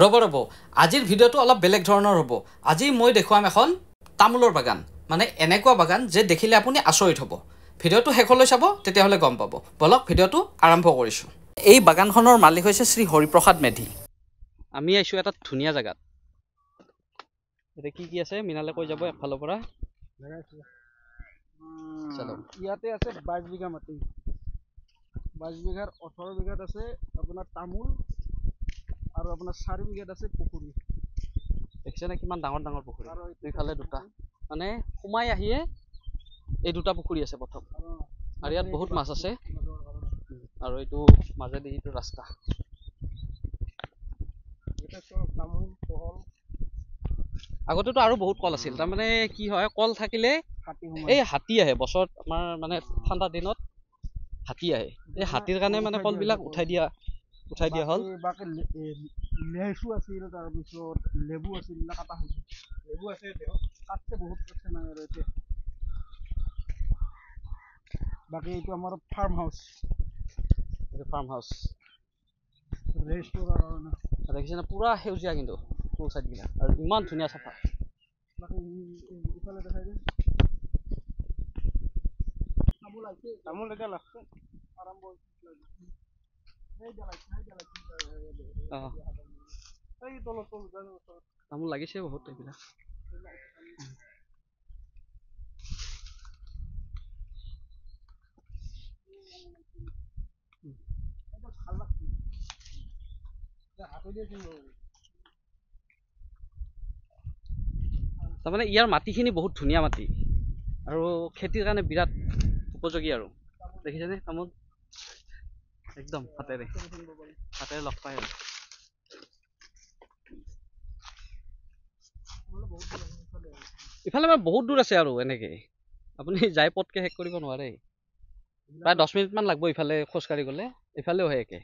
ৰ'ব ৰ'ব, আজিৰ ভিডিঅ'টো অলপ বেলেগ ধৰণৰ হ'ব। আজি মই দেখুৱাম এখন তামোলৰ বাগান, মানে এনেকুৱা বাগান যে দেখিলে আপুনি আচৰিত হ'ব। ভিডিঅ'টো শেষলৈ চাব, তেতিয়াহ'লে গম পাব। বলক ভিডিঅ'টো আৰম্ভ কৰিছোঁ। এই বাগানখনৰ মালিক হৈছে শ্ৰী হৰিপ্ৰসাদ মেধি। আমি আহিছোঁ এটা ধুনীয়া জেগাত। এতিয়া কি কি আছে মৃণালে কৈ যাব একফালৰ পৰা। ইয়াতে আছে 22 বিঘা মাটি। 22 বিঘাৰ 18 বিঘাত আছে আপোনাৰ তামোল আৰু আপোনাৰ 4 বিঘাত আছে পুখুৰী। দেখিছেনে কিমান ডাঙৰ ডাঙৰ পুখুৰী, দুইফালে দুটা, মানে সোমাই আহিয়ে এই দুটা পুখুৰী আছে প্ৰথম। আৰু ইয়াত বহুত মাছ আছে। আৰু এইটো মাজেদি এইটো ৰাস্তা। আগতেতো আৰু বহুত কল আছিল। তাৰমানে কি হয়, কল থাকিলে এই হাতী আহে বছৰত, আমাৰ মানে ঠাণ্ডা দিনত হাতী আহে। এই হাতীৰ কাৰণে মানে কলবিলাক উঠাই দিয়া হ'ল। লেচু আছিল, তাৰপিছত লেবু আছিল, কাটা হৈছে। লেবু আছে, কাটছে বহুত, কাটছে নাই আৰু এতিয়া। বাকী এইটো আমাৰ ফাৰ্ম হাউচ। এইটো ফাৰ্ম হাউচ, ৰেষ্টুৰেণ্ট। দেখিছেনে পুৰা সেউজীয়া কিন্তু ফুল চাইডবিলাক, আৰু ইমান ধুনীয়া চাফা। বাকী ইফালে দেখাই দিম। তামোল আহিছে, তামোল এতিয়া লাগছে, আৰম্ভ হৈছে। তামোল লাগিছে বহুত এইবিলাক। তাৰমানে ইয়াৰ মাটিখিনি বহুত ধুনীয়া মাটি আৰু খেতিৰ কাৰণে বিৰাট উপযোগী। আৰু দেখিছেনে তামোল একদম হাতেৰে হাতেৰে লগ পায়। আৰু ইফালে মানে বহুত দূৰ আছে আৰু এনেকে আপুনি যাই পটকে শেষ কৰিব নোৱাৰে। প্ৰায় 10 মিনিটমান লাগব ইফালে খোজকাঢ়ি গ'লে। ইফালেও সেই একে,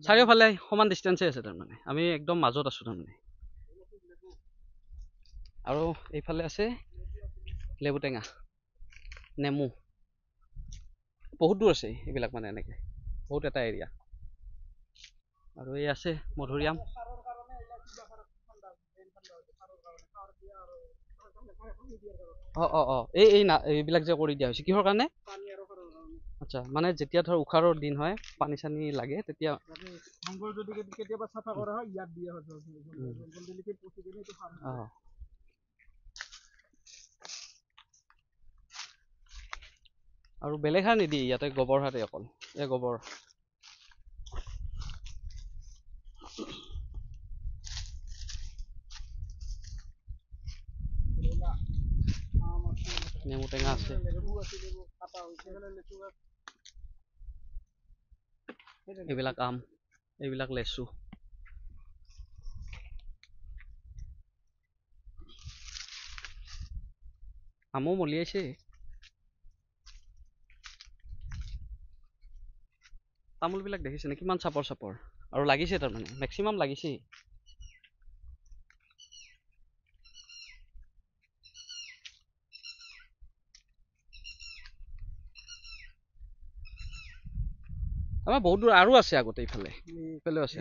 চাৰিওফালে সমান ডিষ্টেঞ্চে আছে। তাৰমানে আমি একদম মাজত আছোঁ তাৰমানে। আৰু এইফালে আছে লেবু টেঙা, নেমু, বহুত দূৰ আছে এইবিলাক, মানে এনেকে বহুত এটা এৰিয়া। আৰু এই আছে মধুৰিআম। অঁ অঁ অঁ এই এই এইবিলাক যে কৰি দিয়া হৈছে কিহৰ কাৰণে? আচ্ছা, মানে যেতিয়া ধৰ উশাৰৰ দিন হয়, পানী চানী লাগে তেতিয়া। অঁ, আৰু বেলেগ সাৰ নিদিয়ে ইয়াতে, গোবৰ সাৰেই অকল। এই গোবৰ নেমু টেঙা আছে, এইবিলাক আম, এইবিলাক লেচু। আমো মলিয়াইছে। তামোলবিলাক দেখিছেনে কিমান চাপৰ চাপৰ আৰু লাগিছে, তাৰমানে মেক্সিমাম লাগিছে। আমাৰ বহুত দূৰ আৰু আছে আগতে, ইফালে ইফালেও আছে।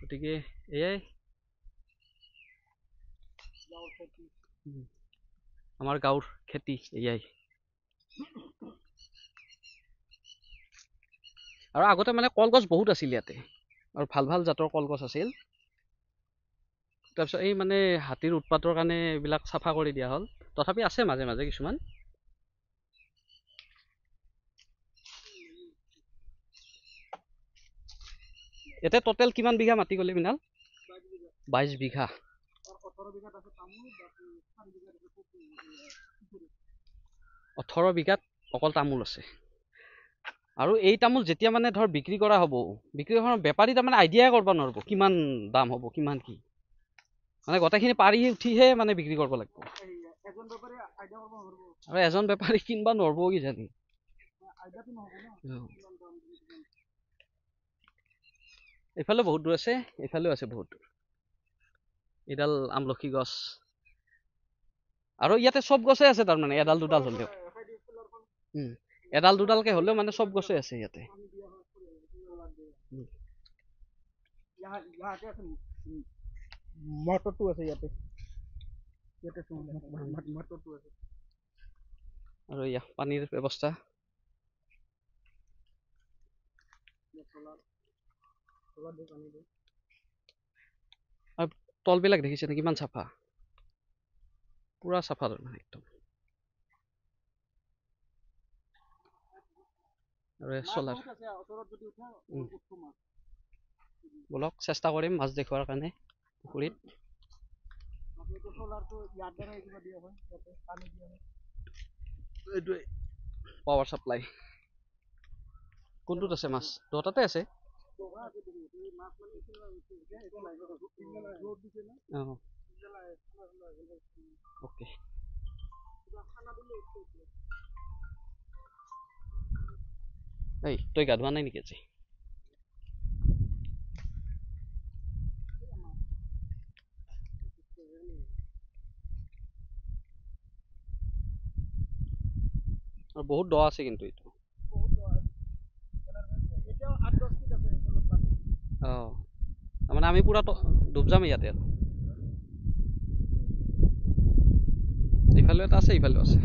গতিকে এয়াই আমাৰ গাঁৱৰ খেতি, এয়াই। আৰু আগতে মানে কলগছ বহুত আছিল ইয়াতে, আৰু ভাল ভাল জাতৰ কলগছ আছিল। তাৰপিছত এই মানে হাতীৰ উৎপাতৰ কাৰণে এইবিলাক চাফা কৰি দিয়া হ'ল। তথাপি আছে মাজে মাজে কিছুমান। ইয়াতে টোটেল কিমান বিঘা মাটি গ'লে মৃণাল? 22 বিঘা। 18 বিঘাত অকল তামোল আছে। আৰু এই তামোল যেতিয়া মানে ধৰ বিক্ৰী কৰা হ'ব, বিক্ৰী কৰা বেপাৰী তাৰমানে আইডিয়াই কৰিব নোৱাৰিব কিমান দাম হ'ব, কিমান কি, মানে গোটেইখিনি পাৰি উঠিহে মানে বিক্ৰী কৰিব লাগিব। আৰু এজন বেপাৰী কিনিব নোৱাৰিব কিজানি। এইফালে বহুত দূৰ আছে, এইফালেও আছে বহুত দূৰ। এইডাল আমলখি গছ। আৰু ইয়াতে চব গছে আছে তাৰমানে, এডাল দুডাল হ'লেও, এডাল দুডালকে হ'লেও মানে চব গছে আছে ইয়াতে। ইয়াতে আছে মটৰটো আছে, ইয়াতে ইয়াতে মটৰটো আছে। আৰু ইয়া পানীৰ ব্যৱস্থা। আৰু তলবিলাক দেখিছেনে কিমান চাফা, পুৰা চাফা তাৰমানে একদম। আৰু চলাৰ, বলক চেষ্টা কৰিম মাছ দেখুৱাৰ কাৰণে পুখুৰীত। এইটোৱে পাৱাৰ ছাপ্লাই। কোনটোত আছে মাছ? দুটাতে আছে। অঁ, অ'কে। এই তই গা ধোৱা নাই নেকি আজি? আৰু বহুত দ আছে কিন্তু এইটো। অঁ, তাৰমানে আমি পুৰা ডুব যাম ইয়াতে। আৰু ইফালেও এটা আছে, ইফালেও আছে,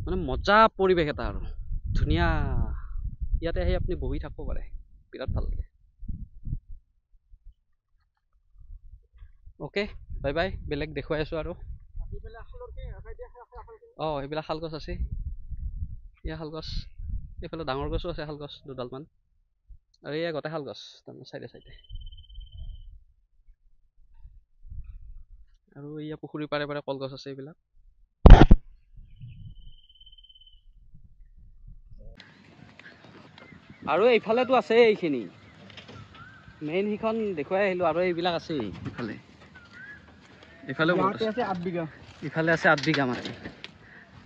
মানে মজা পৰিৱেশ এটা আৰু ধুনীয়া। ইয়াতে আহি আপুনি বহি থাকিব পাৰে, বিৰাট ভাল লাগে। Okay, bye bye. বেলেগ দেখুৱাই আছোঁ আৰু। অঁ, এইবিলাক শাল গছ আছে, এয়া শাল গছ। এইফালে ডাঙৰ গছো আছে, শাল গছ দুডালমান। আৰু এয়া গোটেই শাল গছ তাৰমানে চাইডে চাইডে। আৰু এয়া পুখুৰীৰ পাৰে পাৰে কলগছ আছে এইবিলাক। আৰু এইফালেতো আছে এইখিনি মেইন, সিখন দেখুৱাই আহিলোঁ। আৰু এইবিলাক আছে ইফালে, ইফালে আছে 8 বিঘা, ইফালে আছে 8 বিঘা মাটি,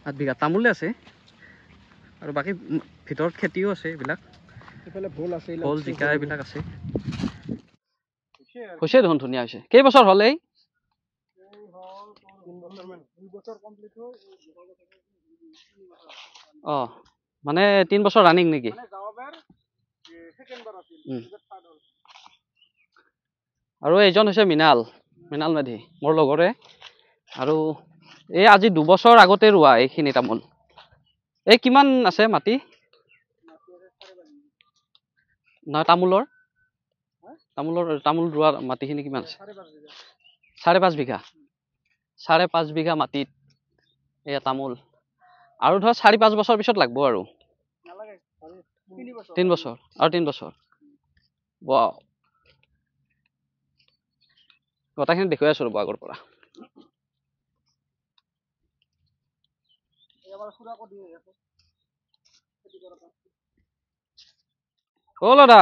8 বিঘা তামোলে আছে। আৰু বাকী ভিতৰত খেতিও আছে এইবিলাক। এইফালে ভোল আছে, ভোল জিকা এইবিলাক আছে। হৈছে দেখোন, ধুনীয়া হৈছে। কেইবছৰ হ'ল এই? অঁ, মানে 3 বছৰ ৰানিং নেকি? আৰু এইজন হৈছে মৃণাল, মৃণাল মেধি, মোৰ লগৰে। আৰু এই আজি 2 বছৰ আগতে ৰোৱা এইখিনি তামোল। এই কিমান আছে মাটি? নহয়, তামোলৰ, তামোলৰ তামোল ৰোৱা মাটিখিনি কিমান আছে? 5.5 বিঘা। 5.5 বিঘা মাটিত এয়া তামোল। আৰু ধৰ 4-5 বছৰ পিছত লাগব আৰু। 3 বছৰ, আৰু 3 বছৰ। ৱাও, গোটেইখিনি দেখুৱাই আছোঁ ৰ'ব আগৰ পৰা। অ' দাদা,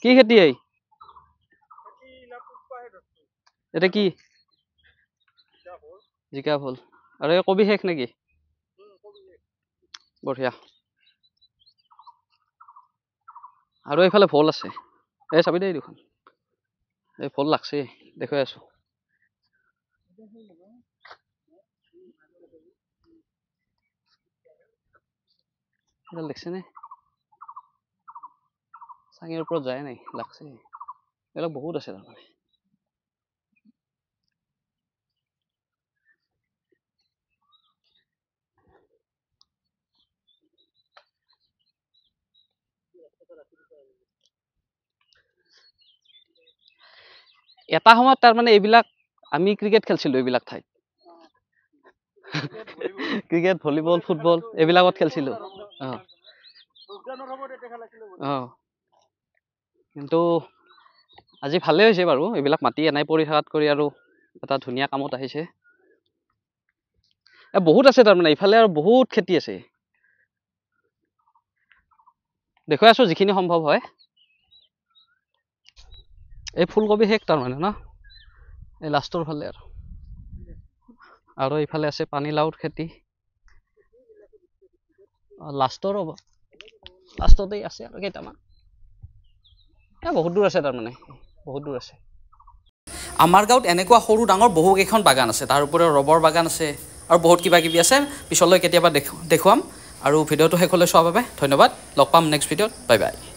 কি খেতি এই? এতিয়া কি জিকা ভোল আৰু এই কবি শেষ নেকি? বঢ়িয়া। আৰু এইফালে ভোল আছে, এই চাবি দেই দেখোন, এই ভোল লাগছে, দেখুৱাই আছোঁ। এইডাল দেখছেনে? চাঙিৰ ওপৰত যায় নাই, লাগছে। এইবিলাক বহুত আছে তাৰমানে। এটা সময়ত তাৰমানে এইবিলাক আমি ক্ৰিকেট খেলছিলোঁ এইবিলাক ঠাইত, ক্ৰিকেট, ভলীবল, ফুটবল এইবিলাকত খেলছিলোঁ। অঁ অঁ, কিন্তু আজি ভালেই হৈছে বাৰু, এইবিলাক মাটি এনেই পৰি থকাত কৰি আৰু এটা ধুনীয়া কামত আহিছে। বহুত আছে তাৰমানে ইফালে আৰু বহুত খেতি আছে, দেখুৱাই আছোঁ যিখিনি সম্ভৱ হয়। এই ফুলকবি শেষ তাৰমানে ন, এই লাষ্টৰ ফালে আৰু। আৰু এইফালে আছে পানীলাওৰ খেতি, লাষ্টৰ লাষ্টতেই আছে আৰু কেইটামান। বহুত দূৰ আছে তাৰমানে, বহুত দূৰ আছে। আমাৰ গাঁৱত এনেকুৱা সৰু ডাঙৰ বহুকেইখন বাগান আছে, তাৰ উপৰিও ৰবৰ বাগান আছে আৰু বহুত কিবা কিবি আছে, পিছলৈ কেতিয়াবা দেখুৱাম। আৰু ভিডিঅ'টো শেষলৈ চোৱাৰ বাবে ধন্যবাদ। লগ পাম নেক্সট ভিডিঅ'ত। Bye bye.